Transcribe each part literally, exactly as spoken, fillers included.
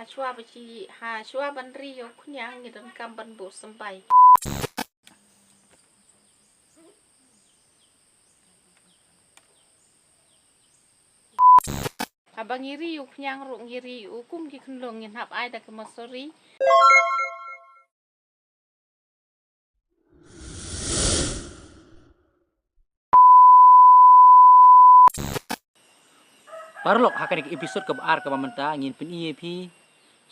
Shuwa ba shi, ha, shuwa ban ri ïa u khñiang ngi donkam ban buh symbai. Haba ngi ri u khñiang ruh ngi ri u kum ki khunlung, ngin hap ai da ka masuri. Paralok, ha kane ka episode kaba ar kaba mynta ngin pyni ïa phi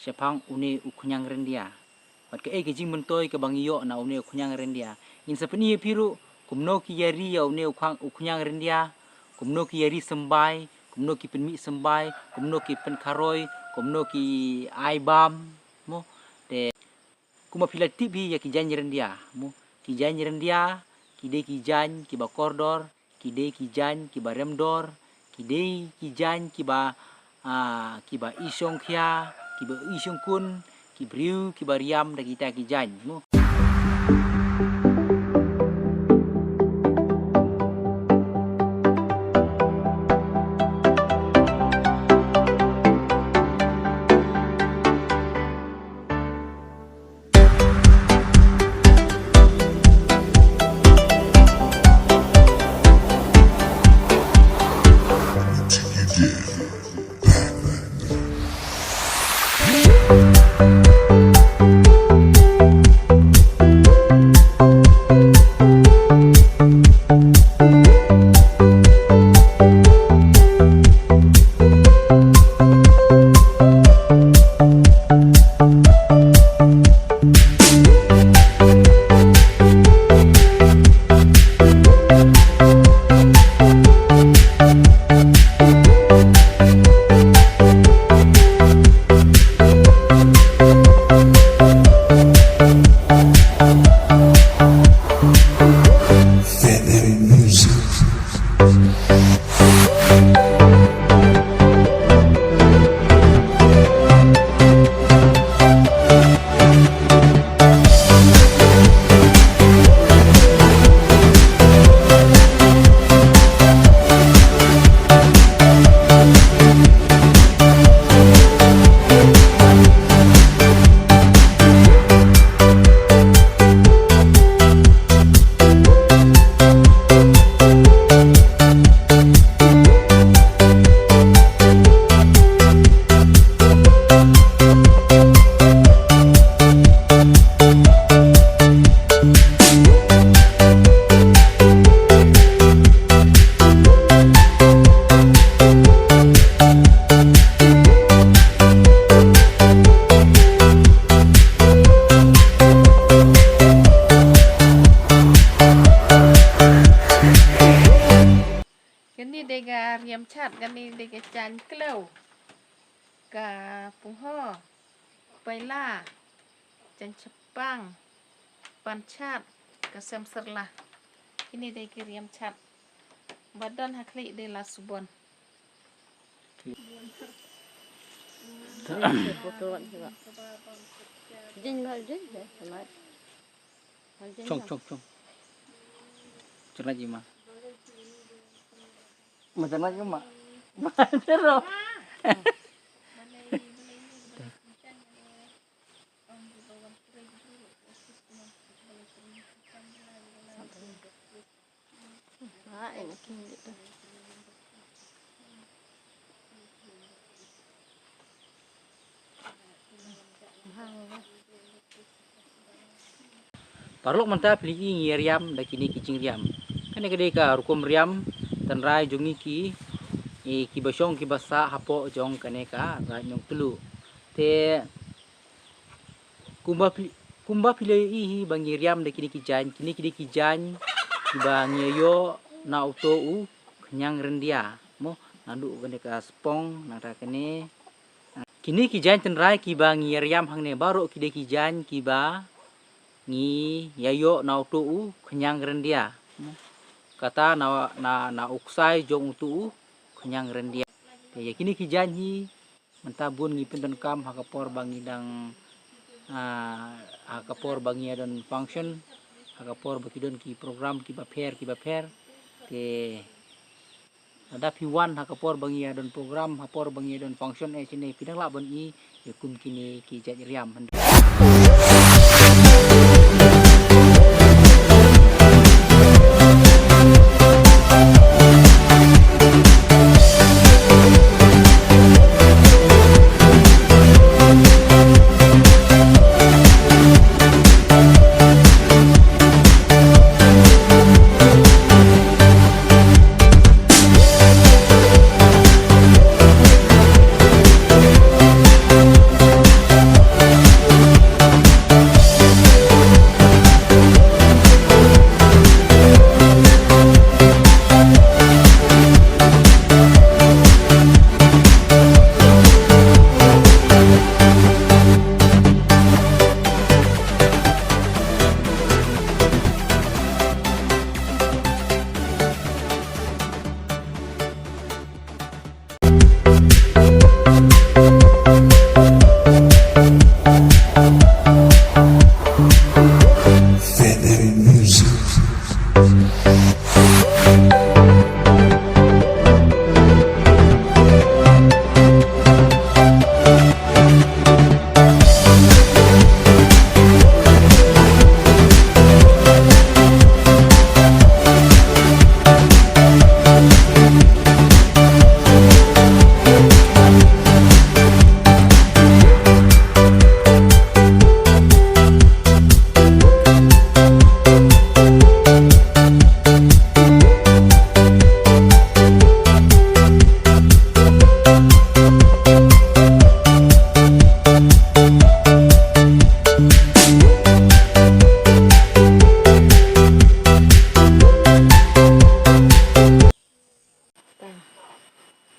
shaphang une u khñiang ryndia. Bad kaei ka jingmyntoi kaba ngi ïoh na une u khñiang ryndia. Ngin sa pyni ïa phi ruh kumno ki ïa ri ïa une u khang, u khñiang ryndia, kumno ki ïa ri symbai, kumno ki pynmih symbai, kumno ki pynkharoi, kumno ki ai bam, mo. Te kumba phi la tip hi ïa ki jaiñ ryndia, mo. Ki jaiñ ryndia ki dei ki jaiñ kiba kordor, ki dei ki jaiñ kiba remdor, ki dei ki jaiñ kiba, ah, kiba i shongkhia, kiba i shongkun, ki briew kiba riam da kita ki jaiñ, mo. Kane dei ka riam chat, kane dei ka jaiñ kleu, ka pungho, paila, jaiñ shapang, pan chat, ka sem syrla. Kine dei ki riam chat. Ba don ha khlieh dei la subon. Jin ba jin, jin. Chong, chong, chong. Chong lagi ma. Macam lagi ma. Macam tu. Paralok, mynta phi la i ngi ïa riam da kine ki jingriam. Kane ka dei ka rukom riam tynrai jong ngi ki, eh, kiba shong kiba sah hapoh jong kane ka Raid Nongtluh. Te kumba phi, kumba phi la i hi ba ngi riam da kine ki jaiñ, kine ki dei ki jaiñ kiba ngi ïoh na uto u khñiang ryndia. Mo, naduh kane ka spong, nangta kane. Kine ki jaiñ tynrai kiba ngi ïa riam hangne baroh ki dei ki jaiñ kiba ngi ïa ïoh na uto u khñiang ryndia. Kata na, na, na u ksai jong uto u khñiang ryndia. Te ïa kine ki jaiñ hi mynta bun ngi pyndonkam ha ka por ba ngi dang, ah, ha ka por ba ngi ïa don function, ha ka por ba ki don ki program kiba pher kiba pher. Te lada phi wan ha ka por ba ngi ïa don program, ha por ba ngi ïa don function, eh, shane phi dang lah ban i Ïa kum kine ki jait riam hynrei.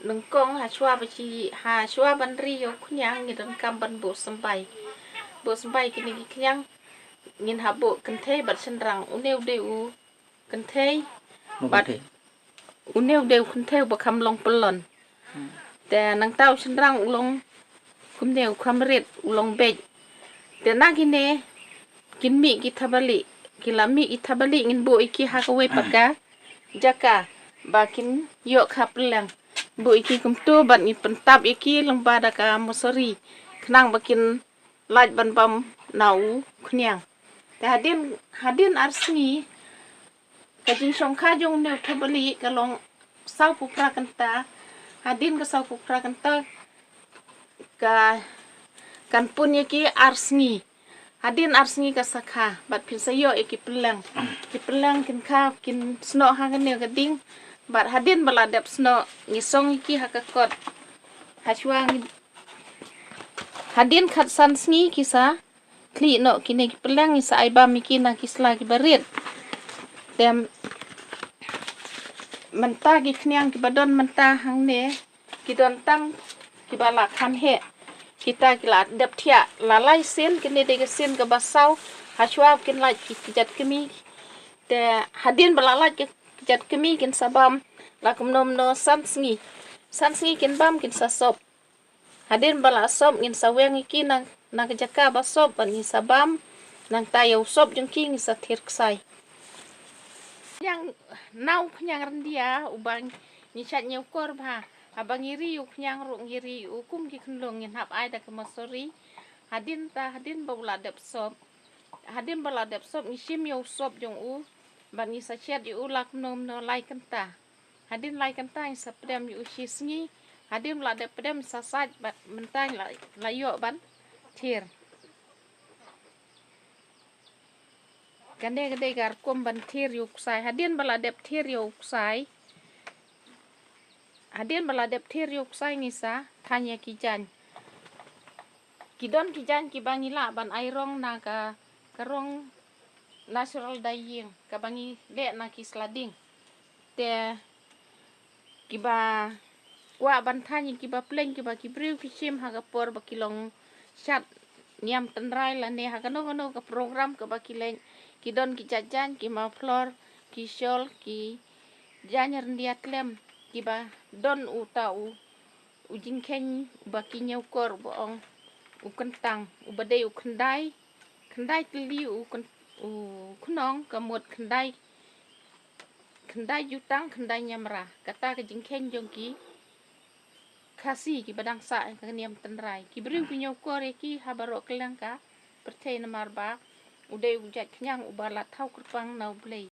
Nyngkong ha shuwa ba shi, ha shuwa ban ri ïa u khñiang ngi donkam ban buh symbai. Buh symbai kine ki khñiang ngin hap buh kynthei bad shynrang. Une u dei u kynthei. Mo bad kynthei. Une u dei u kynthei uba kham long pyllun. Hmm. Te nangta u shynrang u long kumne u kham rit, u long beit. Te na kine kin mih ki thapbalieh, ki la mih ki thapbalieh ngin buh ïa ki ha kawei pat ka jaka ba kin ïoh ka pylliang. Buh ïa ki kumto bad ngin pyntap ïa ki lyngba da ka mosari khnang ba kin lait ban bam na u khñiang. Te hadien, hadien ar sngi ka jingshongkha jong une u thapbalieh ka long sawphew phra kynta. Hadien ka sawphew phra kynta ka, kan pun ïa ki ar sngi. Hadien ar sngi ka sa kha bad phin sa ïoh ïa ki pylliang. Ki pylliang kin kha, kin snoh ha kane ka ding. Bad hadien ba la dep snoh ngi song ïa ki ha ka kot. Ha shuwa ngi, hadien khatsan sngi ki sa khlieh noh kine ki pylliang, ngi sa ai bam ïa ki na ki sla kiba rit. Te mynta ki khñiang kiba don mynta hangne ki don tang kiba la kham heh. Kita ki la dep thiah la lai sien, kine dei ka sien kaba saw. Ha shuwa kin lait ki, ki jait kmie. Te hadien ba la lait ki, ki jait kmie kin sa bam la kumno kumno san sngi. San sngi kin bam, kin sa sop. Hadien ba la sop ngin sa weng ïa ki na, na ka jaka ba sop bad ngin sa bam. Nangta ïa u sop jong ki ngin sa thir ksai. Khñiang, na u khñiang ryndia uba ngi shait ñiewkor bha. Haba ngi ri u khñiang ruh ngi ri u kum ki khunlung, ngin hap ai da ka mosari. Hadien ta, hadien ba u la dep sop, hadien ba la dep sop ngi shim ïa u sop jong u bad ngi sa shet ïa u la kumno kumno lai kynta. Hadien lai kynta ngi sa pdem ïa u shi sngi. Hadien ba la dep pdem sa sait bad mynta ngi la, la ïoh ban thir. Kane ka dei ka rukom ban thir ïa u ksai. Hadien ba la dep thir ïa u ksai, hadien ba la dep thir ïa u ksai ngi sa thaiñ ïa ki jaiñ. Ki don ki jaiñ kiba ngi lah ban ai rong na ka, ka rong natural dyeing kaba ngi leh na ki sla dieng. Te kiba kwah ban thaiñ, kiba pynlong, kiba ki briew ki shim ha ka por ba ki long shad niam tynrai lane ha kano kano ka program kaba ki leh, ki don ki jait jaiñ, ki mawphlor, ki shol, ki jaiñ ryndia tlem, kiba don uta u, u jingkheiñ uba ki ñiewkor uba ong u kyntang, uba dei u khyndai, khyndai tylli u kyn-, u khnong, ka mut khyndai, khyndai jutang, khyndai ñiamra. Kata ka jingkheiñ jong ki Khasi kiba dang sah ïa ka niam tynrai. Ki briew ki ñiew kor ïa ki ha baroh kylleng ka pyrthei namar ba u dei u jait khñiang uba la thaw kyrpang na U Blei.